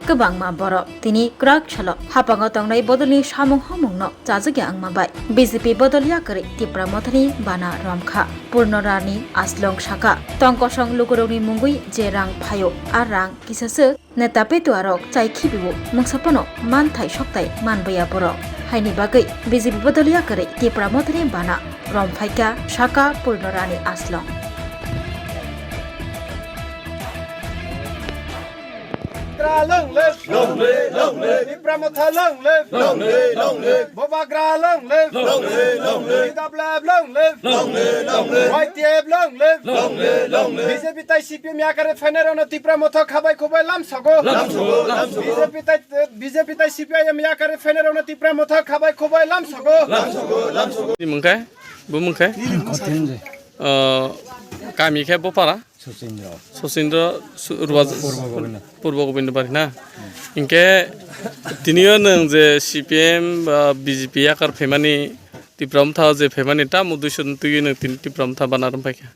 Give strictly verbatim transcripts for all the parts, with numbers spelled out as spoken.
kwbangma borok tini kwrak salo hapango tongnai bodolni samung hamungno chajagya wngma bai B J P bodol yakarwi Tipra Mothani bana romkha. Purno Rani Aslong saka, tong kosong lukurokni mungwi je rang phaio, a rang kisaswk neta petuarok chai khibibo mungsa phano manthai soktai manbaiya borok. Haini bagwi B J P bodol yakarwi Tipra Mothani bana romphaikha saka Purno Rani Aslong. Bubagra long live! Long live, long live! Tipra Motha long live! Long live, long live! Bubagra long live! Long live, long live! T W F long live! Long live, long live! Y T F long live! Long live, long live! B J P tai C P M yakare phainai rokno Tipra Motha khabai khubai lamsogo. Lamsogo, lamsogo! B J P tai, B J P tai C P I M yakare phainai rokno Tipra Motha khabai khubai lamsogo. Lamsogo, lamsogo! Ni mungkhe? Bu mungkhe? Kothin je. O, kami khe bopara? Sosindro. Sosindro su-, Ruwa-, Purbo Gobindo. Purbo Gobindo Bari na? Hinkhe tiniyo nwng je C P M ba B J P yakar phaimani Tipra Motha je phaimani tamo duiso twiwi nwng tini Tipra Motha bana romphaikha?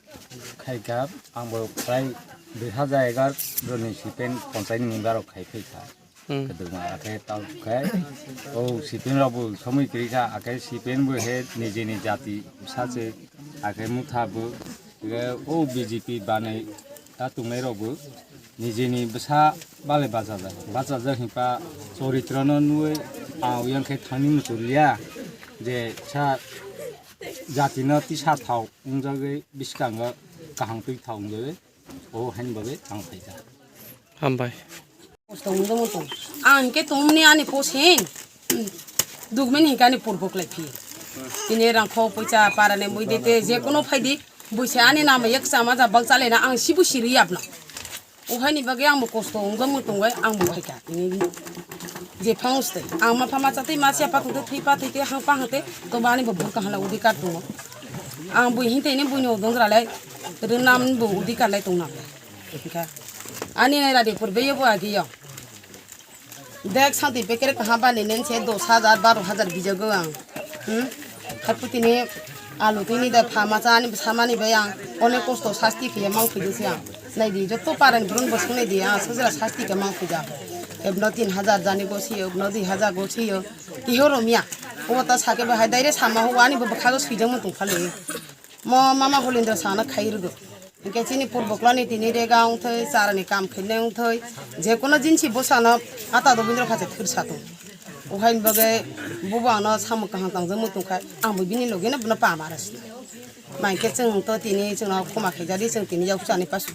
Khaikha, angbo prai dui hajar egar roni C P M ponchayni member rok khai phaikha. Hmm. Kwdwkma akhe tao khe, o C P M rok bo somoi kwrwi kha, akhe C P M bo he nijini jati bwsa se, akhe motha bo, khe o B J P banai ta tongnai rok bo nijini bwsa bale bachajak, bachajak hinpa choritrono nui ang yang khe thangni muchung liya je sa jatino tisa thao wngjagwi bwskango kaham twi thao wngjagwi. O haini bagwi ang phaikha. Hambai. Kosto wngwi tong. Ang hinkhe tongmani ani post hin. Dugmani hinkhe ani purbo kwlai phi. Tini rangkho poisa parani bui dete je kono phaidi buisa ani nama yak sama ja bang chalaina ang sibu siri yapna. O haini bagwi ang bo kosto wngwi tongwi ang bo phaikha. Tini je phang uste ang ma phama chatwi ma siya pa tongte thwi pa thwi te hang pa hang te to bani bo burka hala udi kar tongo. Ang bui hinte ni bui no dong ralai rwnam bo udi kar lai tong nam. Ani nai radi pur beye bo agi yo. Dek santi pekere kaha bani nen se dos hajar baro hajar bijago ang. Hmm? Haputini alu tini da phama cha ani samani bai ang onek kosto sasti phiya mang phidi se ang. Nai di jotto paran burun bosong nai di ang sajra sasti ka mang phida. Ebno tin hajar jani go si, ebno dui hajar go si yo. Iho romia. O ta sake bahai daire sama ho ani bo bkhago swijang mo tong phale. Mo mama Holendra sana khai rwgo. Hinkhe chini purboklani tini rega wngthai, charani kam khainai wngthai, jekono jinsi bwsano ata dobindra phacha thwrsa tong. O haini bagwi bubo ano samung kaham tangjak muitung khai, ang bo bini logino bono pama rwsna. Maikhe chwng to tini chwngno khoma khaijadi, chwng tini yaksani pasu.